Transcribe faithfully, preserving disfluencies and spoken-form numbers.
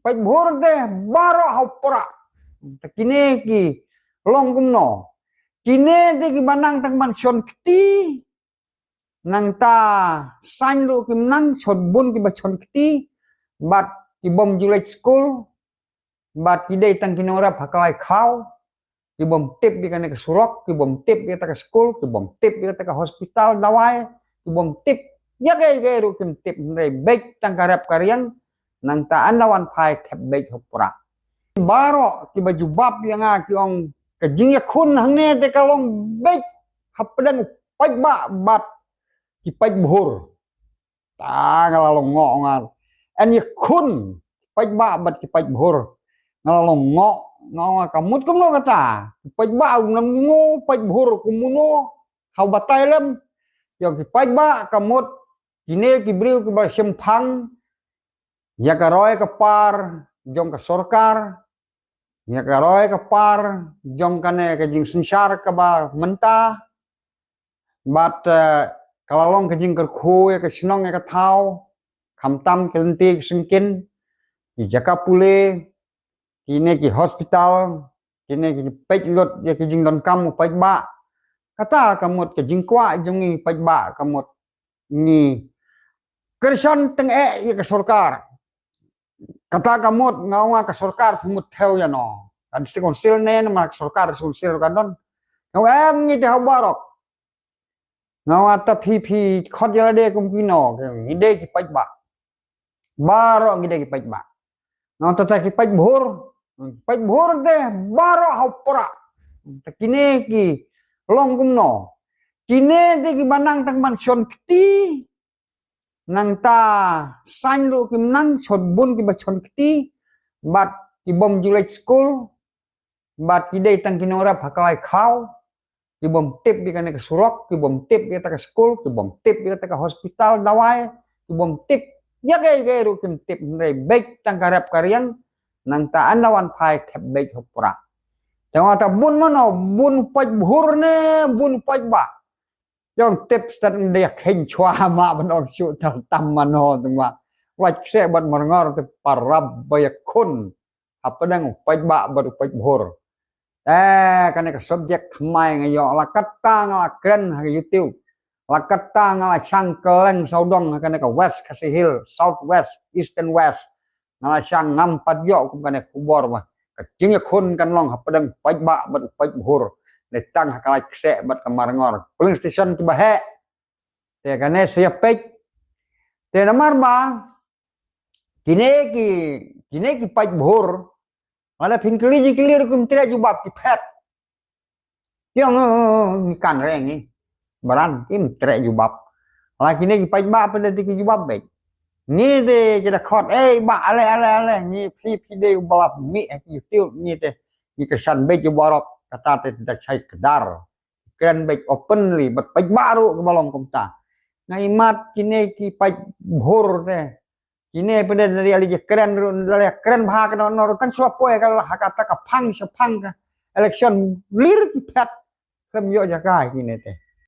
Paidbhur te baroh ha u Prah. Te kine ki long kumno? Kine te kiba nang tang ban shon kti. Nangta saiñ ruh kim nang, shon bun kiba shon kti. Bad ki bym ju leit skul. Bad ki dei tang ki nongrep ha ka lai khlaw. Ki bym tip ïa kane ka surok, ki bym tip ïa kata ka skul, ki bym tip ïa kata ka hospital dawai, ki bym tip ïa kaei kaei ruh kim tip, hynrei beit tang ka rep ka riang. Nangta ynda wan phai thep beit ha u Prah. Baroh kiba jubab ïa nga ki ong ka jingïakhun hangne te ka long beit hapdeng u paidbah bad ki paidbhur. Ta nga la long ngoh nga. Yn ïakhun paidbah bad ki paidbhur. Nga la long ngoh, nga ong ka mut kumno kata. Ki paidbah u nam ngo, paidbhur kumno. Ha u batai lem. Ïa ki paidbah ka mut kine ki briew kiba shemphang ïa ka roi ka par jong ka sorkar, ïa ka roi ka par jong kane ka jingsynshar kaba mynta. Bad, eh, ka la long ka jingkyrkhu ïa ka shnong ïa ka thaw, khamtam ki lynti ki syngkien, ki jaka pule, kine ki hospital, kine ki peit lut ïa ki jingdonkam u paidbah. Kata ka mut ka jingkwah jong ngi paidbah ka mut ngi kyrshan tyngeh ïa ka sorkar. Kata ka mut nga ong ka sorkar phi mut thew ïa no. Ka district council ne namar ka sorkar district council ka don. Nga ong em ngi te ha baroh. Nga ong ta phi phi khot ïa lade kum kino, ngi dei ki paidbah. Baroh ngi dei ki paidbah. Nga ong ta ta ki paidbhur, paidbhur te baroh ha u Prah. Ta kine ki long kumno? Kine te kiba nang tang ban shon kti. Nangta saiñ ruh kim nang, shon bun kiba shon kti. Bad ki bym ju leit skul. Bad ki dei tang ki nongrep ha ka lai khlaw. Ki bym tip ïa kane ka surok, ki bym tip ïa kata ka skul, ki bym tip ïa kata ka hospital dawai, ki bym tip ïa kaei kaei ruh kim tip, hynrei beit tang ka rep ka riang. Nangta ynda wan phai thep beit ha u Prah. Te nga ta bun mano, bun paidbhur ne bun paidbah. Jong tip stet ndia khein chwa ma ban ong shu tal tam mano tu ma. Wat kse bad marngor te parab ba ïakhun hapdeng u paidbah bad u paidbhur. Eh, kane ka subject thymmai nga ïoh, la katta nga la kren ha YouTube. La katta nga la shang kylleng sawdong ha kane ka West Khasi Hills, South West, Eastern West. Nga la shang ngam pat ïoh kum kane khubor ba ka jingïakhun kan long hapdeng paidbah bad u paidbhur. Dei tang ha ka Laitkeseh bad ka Marngor. Polling station kiba heh. Te kane sa ïa peit. Te namar ba kine ki, kine ki paidbhur, lada phin kylli jingkylli ruh kim treh jubab, ki phet. Ki ong, eh, eh, eh, ngi kan re ngi. Baran kim treh jubab. La kine ki paidbah pat te ki jubab beit. Ngi te ki da khot, eh, bah, ale, ale, ale, ngi phi, phi dei u ba la mih ha ki YouTube, ngi te ngi kyrshan beit ïa u Barok, kata te da shai kdar. Kren beit openly bad paidbah ruh kiba long kumta. Nga imat kine ki paidbhur te. Kine pat de nari ali kren ruh, nari kren bha ka no, no ruh kan shuwa poi ka la ha kata ka phang sha phang ka election lir ki phet. Khlem ïoh jaka kine te.